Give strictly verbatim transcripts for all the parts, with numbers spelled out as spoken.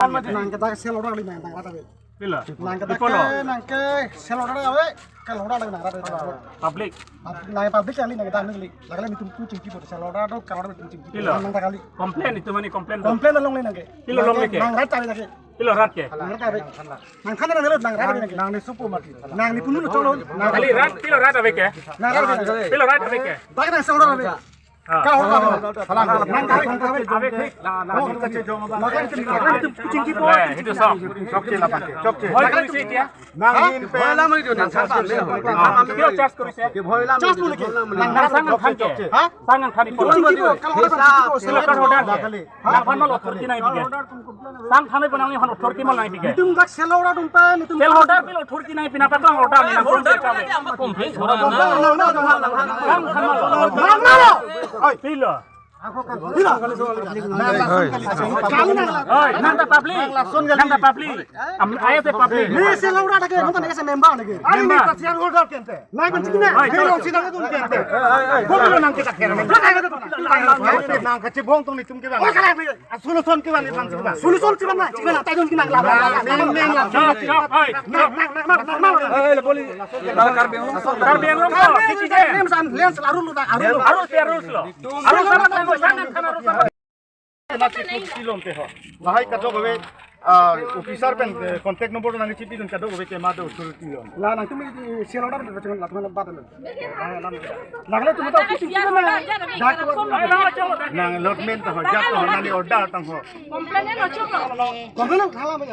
Nangke dak sel order kali nang, nang rat ave. Pilo? Nangke dak Ipolo? Nangke sel order ave, kal order kali nang rat ave. Public? Pub-, nang public kali nangke dak kali. Lake nelitum tu chingki po, sel order do, kal order nelitum chingki po. Pilo? Nang dak kali. Complain itum mane complain do? Complain along le nangke. Pilo longle ke? Nang rat ave nangke. Pilo rat ke? Nang rat ave. Nang than nang rat ave nangke. Nang, nang ne supo mati. Nang ne punu cholo. Nang kali rat, pilo rat ave ke? Nang rat ave nangke. Pilo rat ave ke? Dak nang sel order ave. Ah. Kal order ave. Nang kali, nang kali. Ave thik. Nang itu sok. Chokche la pake. Chokche. Bhoi korise dia. Nang in pen. Bhoi lam itu nang sapa me. Kio charge korise? Bhoi lam. Charge muli ke? Nang sang nang than ke. Ha? Sang nang than ipo. Kal order. Kal order. Nang aphan mal authority nangpi ke? Sang than ipo nang aphan authority mal nangpi ke? Nelitum dak sel order atum pen, nelitum sel order pilo authority nangpi, nangpaklang order ni nang pon ke kave. Nang than mal. Pilo. Oi, nang ta public. Nang ta public. Am, I S A public. Ni sel order ke, nang ta member lagi. Member. Nang kan chikna. Oi, cholo. Sida tu kan. Kau bilang nang kita kira. Nang kacibong tong nelitum ke bang. Oh, kalah. Solution ke bang, bang. Solution ke bang, ke bang. Tayo ke bang. Nang, nang, nang. Chop, chop, oi. Nang, nang, nang, nang, nang. Eh, boleh. Karbi Anglong. Karbi Anglong. Lens, lens, arul lo, arul lo. Arul, arul lo. Arul sana, arul sana. Lahai kadokave, ah, officer pen, eh, contact number nangchipidun kadokave ke madu authority lo. La nangtum ini sel order pen kacang latum bat lo. Lagle tum ta office chini na. Nang allotment ta ho, jat ta ho, nani order tang ho. Complain lo chok. Complain lo thala me.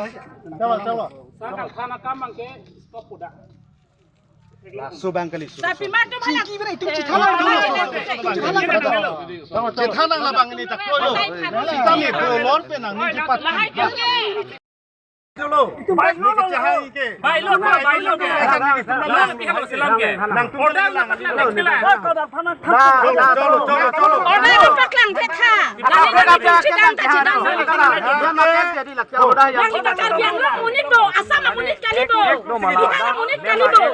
Chalo, chalo. Sana thana kam ke stop kuda. Laso bang kali, so. Tapi matum anak. Chingki beri, tum chingki. Chingki beri, tum chingki. Chethan nang labang ini tak koyo. Sitame ko lon pe nang ni cepat. Lahai ke. Chalo. Bai lo, ni kachahai ke. Bai lo, bai lo ke. Nang pi halo selam ke. Nang tum order lang, lang, lang. Chalo, chalo, chalo, chalo. Order paklang tha. Nang ni chidam ta chidam. Nang ni Karbi Anglong monit bo, Assam monit kali bo. Bihar monit kali bo.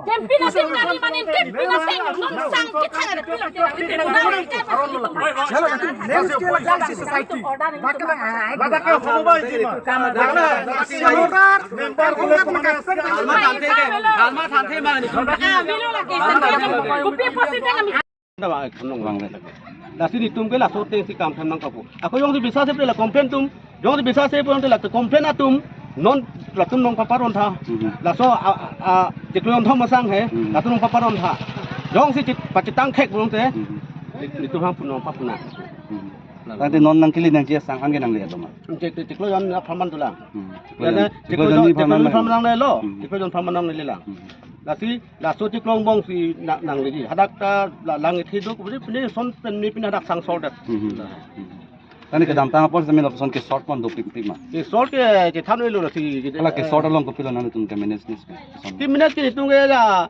Kempina sing kali manin, kempina sing non sang kithang ada pilo pilo pilo. Kopi posi tengah mi. Nda bang, ek nong bang le. Lasi nelitum ke laso ateng si kam tham nangkokpo. Ako jongsi bisa sepe la complain atum. Jongsi bisa sepe la complain atum. Non latum nong paparon tha. Mhm. Laso a, a, a, chiklo jonthom asang he. Mhm. Latum nong paparon tha. Jongsi chit, pachitang khek pulote. Mhm. Nelitum aphan pu nong papuna. Mhm. Tangte non nangkele nangji asang an ke nangle atum. Chik, chiklo jon apharman dolang. Hmm. Chiklo jon, chiklo jon apharman nangle lo. Hmm. Chiklo jon apharman nangle lang. Hmm. Lasi, laso chiklo angbong si na-, nangleji. Hadak ta la-, lang ithi do, pini, pini son pen ni pini hadak sang sol det. Hmm. Tangte kedamtang apor sami lapuson ke short pon dopikpik ma. Ke short ke, ke than lo lasi. Hala ke short along kopilo nangtum ke manage nis ke. Ke manage ke nelitum ke la,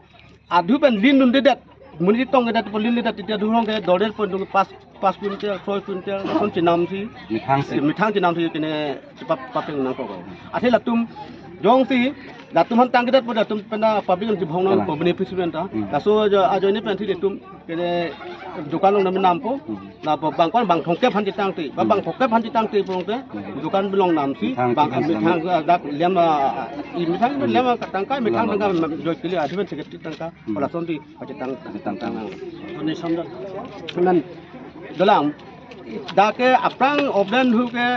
adhu pen lin dundedet. Monit tongledet, pu lin ledet, titi adhu along ke, dodet pon dung pas, pas quintal, soi quintal, lason chenam si. Methang si. Methang chenam si kene, pap, papeng nangkok. Athe latum, jongsi, latum aphan tangkedet pu latum pen ta public an chibhong nang, kalang, pu beneficiary anta. Hmm. Laso ajo, ajoine pen si latum, kene, dukan along name nampo. Hmm. La bang kon bang thomkep aphan chetangte, ba, hmm, bang thomkep aphan chetangte pulote, hmm, dukan belong nam si, methang, bang, methang, methang, dak lem, ah, i methang, hmm, lem, ah, tangka, methang, kalang, tangka, joi kili, adhu pen seket tangka. Hmm. Pu lason di pachitang, pachitang tang. Donation do. Semen dolang. Dak ke aphrang obden hu ke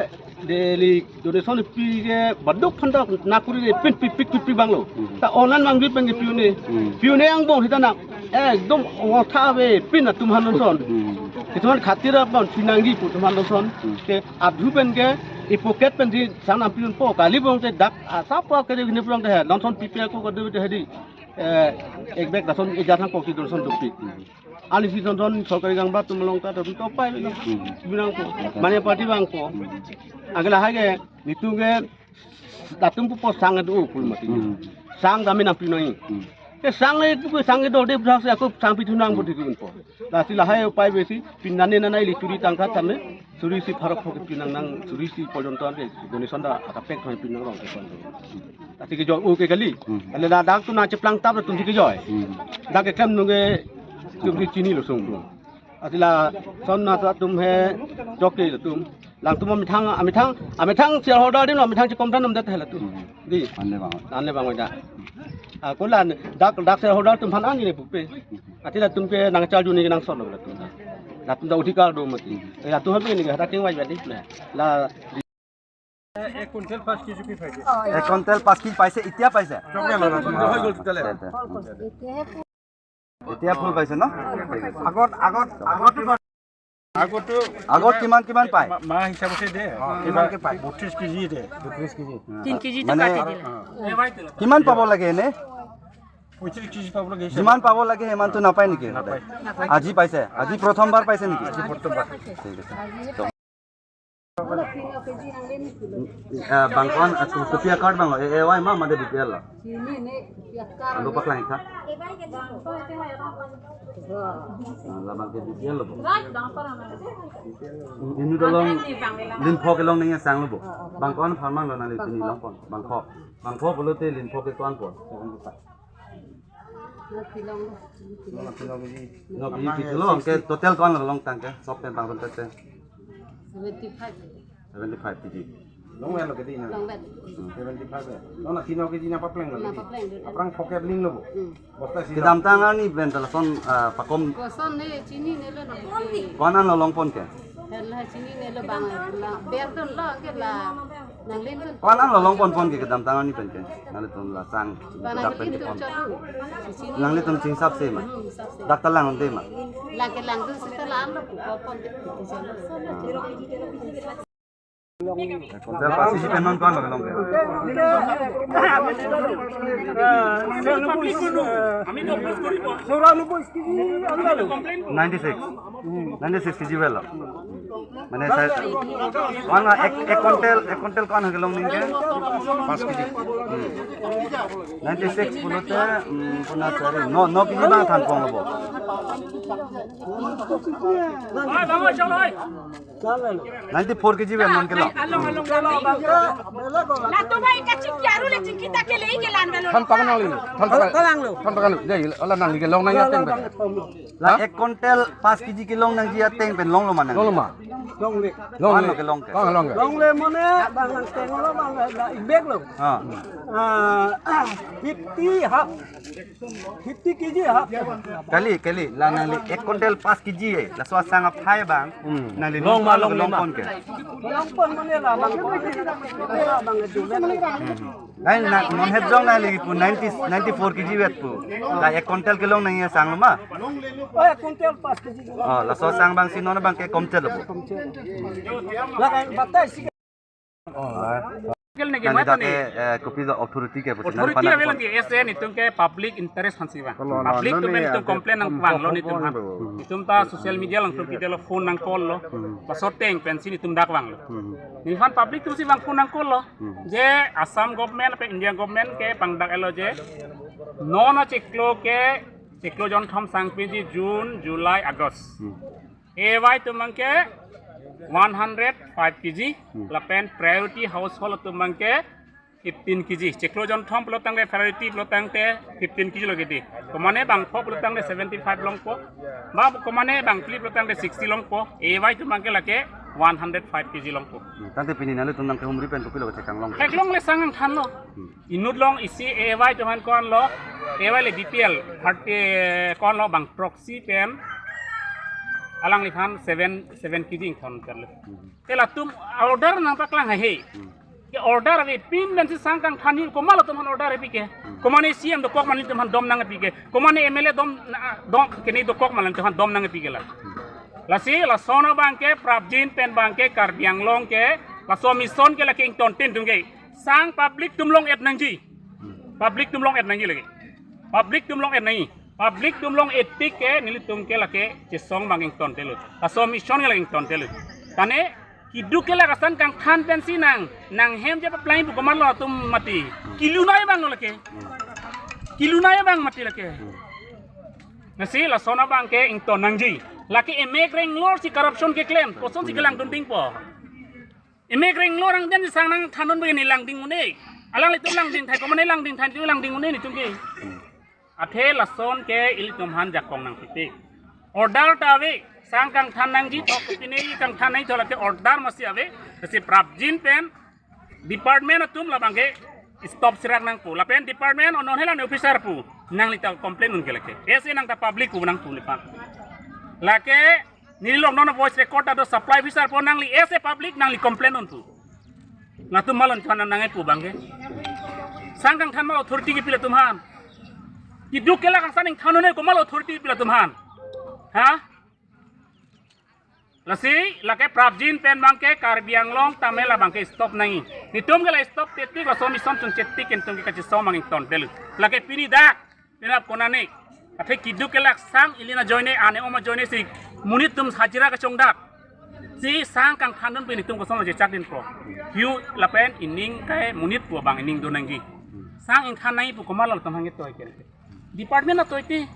daily donation pi ke baduk phandak nakuri de pin pi pik pi pik bang lo. Hmm. Ta online bang di pen ke piu ne. Hmm. Piu ne angbong hita nak. Ekdom otha ave pin atum aphan donation. Hmm. Ituman khatir apon pinangji pu atum aphan donation. Hmm. Ke adhu pen ke i pocket pen di sang nam piun po kali bong te dak asap po ke de ne pulang de donation pi pi ko ko de de di. Eh, ek bag lason ejat hang kok si donation dopik. Ani si donation sorkari gang bat tum along ta dopik topai lo. Hmm. Binang ko. Mane party bang ko. Hmm. Agla hai ke, nelitum ke, Latum pupo sang do pul mati. Hmm. Sang dami nangpi noi. Hmm. Ke sang le tu sang do de bra se ako sang pi thunang Hmm. bodi kun po. Lasi lahai upai besi pinane nana ili churi tangka tame suri isi pharo phok pinang nang suri isi porjonto ante donation da akapek thoi pinang rong ke son. Lasi kejoi o ke kali. Hmm. Ale ladak tu nangcheplang tap latum si kejoi. Hmm. Dak keklem nungke tum si chinilo sung. Lasi lason nat atum he joke atum. Langtum amethang, amethang, amethang shareholder dino, amethang chekomplem nom det hela tu. Hmm. Di. Anle bang. Anle bang oida. Ah, kolan dak, dak shareholder atum aphan ani ne pupe. Lasi latum ke nangcharjuni nangson lo latum. Latum ta odhikar do mati. Eh, latum aphan ni hadak kengvai jadi. Nah, la এক কুইণ্টেল পাঁচ কেজি কি পাইছে? এক কুইণ্টেল পাঁচ কেজি পাইছে, এতিয়া পাইছে? চব গেল না, হৈ গ'ল টোটেল। এতিয়া ফুল পাইছে ন? আগত, আগত, আগত আগতো আগত কিমান, কিমান পায়? মা-, মাহ হিচাপতে দে। অ, কিমানকে পায়? বত্ৰিশ কেজি দে। বত্ৰিশ কেজি। তিন কেজি মানে কাটি দিলে। কিমান পাব লাগে এনে? পঁয়ত্ৰিশ কেজি পাব লাগে। যিমান পাব লাগে সিমানটো নাপায় নেকি? নাপায়। আজি পাইছে? আজি প্ৰথমবাৰ পাইছে নেকি? আজি প্ৰথমবাৰ। ঠিক আছে। Ah, bang ko-an, ah, kopi a-card bang lo, A A Y ma, mate B P L lo? Ando paklang tha. Ah, labang ke B P L lo bo. Inut along, Limpho kelong nangji asang lo bo. Bang ko-an aphan mang lo nangli pini longpon, Bangpho. Bangpho pulote Limpho ke ko-an po? Seventy five. No kilo, no kilo. No kilo, no kilo, anke total ko-an lo long tangke, sop pen bang pen tete. Seventy five. Seventy five K G. Long vel lo ke di na? Long vel. Hmm. Seventy five ya. Long na tino K G na papleng lo. Na papleng lo. Aphrang pocket ling lo bo. Hmm. Bosta si kedamtang arni pen ta lason, ah, pakom. Koson ne chini ne lo na. Ko-an an lo longpon ke? Hela chini ne lo bang la. Ber ton lo ke la. Nang len ton. Ko-an an lo longponpon ke kedamtang arni pen ke? Nanglitum la sang. Bang dak pen len ke ton pon. Chalo. Chini. Nanglitum chingsap se ma? Hmm, sap se. Dak ta lang de ma? Lang ke lang tu sita lang lo ku pon de ku chalo. Hotel pasi si pen non ko-an lo long ke? Ninety six. Ninety six K G vel lo. Mane sa, ko-an ek, ek kuintal, ek kuintal ko-an kelong nangji ke? Paanch K G. Hmm. Ninety six pulote, hmm, puna chari. No, no K G bang thanpon lo bo. Ninety four K G vel non kelong. Latum ai kachingki aru le chingki ta kele ke lan belo. Than pakan nangli. Than pakan. Than pakan. Jai, ala nangli kelong nangji ateng pen. La ek kuintal paanch K G kelong nangji ateng pen longlo ma nang? Longlo ma? Longle. Longle. Ko-an lo kelong ke? Ko-an longle? Longle mane bang nangteng lo bang la ibek lo. Ha. Ah, fifty half. Fifty K G half. Kali, kali, la nangli ek kuintal paanch K G eh. Laso asang aphai bang. Hmm. Nangli long ma, long ma, longpon ke? Longpon mane la bang. La bang itu. Hmm. Nai na, non het jong nangli pu ninety, ninety four K G vet pu. La ek kuintal kelong nangji asang lo ma? Oh, ek kuintal paanch K G. Oh, laso asang bang si non bang ke komchel lo bo. Komchel. La kai batai si. Oh, la. Kel ne ke mata ne. Eh, kopi lo authority ke pusi. Authority nang ave lang ke S A netum ke public interest aphan si vang. Public atum netum complain nangvang lo netum aphan. Netum ta social media along netum ke lo phone nang call lo. Hmm. Laso ateng pensi netum dak vang lo. Hmm. Nephan public atum si vang phone nang call lo. Hmm. Je Assam government pe India government ke pangdak-et lo je non achiklo ke chiklo jonthom sangpiji June, July, August. Hmm. A Y atum abang ke one hundred five K G, Hmm. lapen priority household atum abang ke fifteen K G. Chiklo jonthom pulo tangte priority pulo tangte fifteen K G lo ke di. Komane bangpho pulo tangte seventy five longpo. Ba komane bangphli pulo tangte sixty longpo. A Y atum abang ke lake one hundred five K G longpo. Hmm, tangte pini nanglitum nangkehumri pen kopilo kachekang long? Theklongle sang nangthan lo. Hmm. Inut along isi A Y atum aphan ko-an lo, A Y le B P L, thirty, ko-an lo bang proxy pen, alangliphan seven, seven K G ingthon charle. Hmm. Te latum order nangpaklang haihe. Hmm. Ke order ave pin pensi sang kangthan ni komat lo atum aphan order ave ke. Hmm. Komane C M dokok ma nelitum aphan dom nangve ke. Komane M L A dom na, dom kene dokok ma nelitum aphan dom nangve ke la. Hmm. Lasi lason abang ke prapjin pen abang ke Karbi Anglong ke laso mission ke lake ingtontin atum ke. Sang public atum long-et nangji. Public atum long-et nangji lake. Public atum long-et nangji. Public atum long-et tik ke nelitum ke lake chesong abang ingtontelo. Laso mission ke lake ingtontelo. Tane Keduk kelak ason kangthan pensi nang, nanghem je paplai pu komatlo atum mati. Kelun abang lo lake. Kelun abang mati lake. Lasi lason abang ke ington nangji. Lake emek renglor si corruption keklem, kosonsi kelangdun dingpo. Emek renglor angdeng si sang nangthandun begini langding un-e. Alanglitum langding thai, komatne langding thai, langding un-e netum ke. Athe lason ke ilitum aphan jakong nangpipe. Order ta ave, sang kangthan nangji thok pine kangthan nangji thok lake order masi ave. Lasi prapjin pen department atum labang ke stop sirak nangpo. Lapen department onon helan officer pu nanglita complain un ke lake. Ese nangta public pu nangpu nephan. Lake neli lok non voice record ta do, supply officer pu nangli ese public nangli complain un pu. Latum malon chana nangkepu abang ke. Sang kangthan mal authority kepi latum aphan. Keduk kelak ason ingthan un-e komat authority kepi latum aphan. Ha? Lasi lake prapjin pen abang ke Karbi Anglong tame labang ke stop nangji. Netum ke la stop tetik laso mission chun chetik netum ke kachesong abang ington delu. Lake pini dak, penap konane. Athe keduk kelak sang ili ajoine, ane om ajoine si monit atum hajira kachongdak. Si sang kangthandun pen netum kosonlo chechak dinpo. Hu lapen ining kai monit pu abang ining do nangji. Sang ingthan nangji pu komatlo latum aphan ketoi ke. Department atoi ti.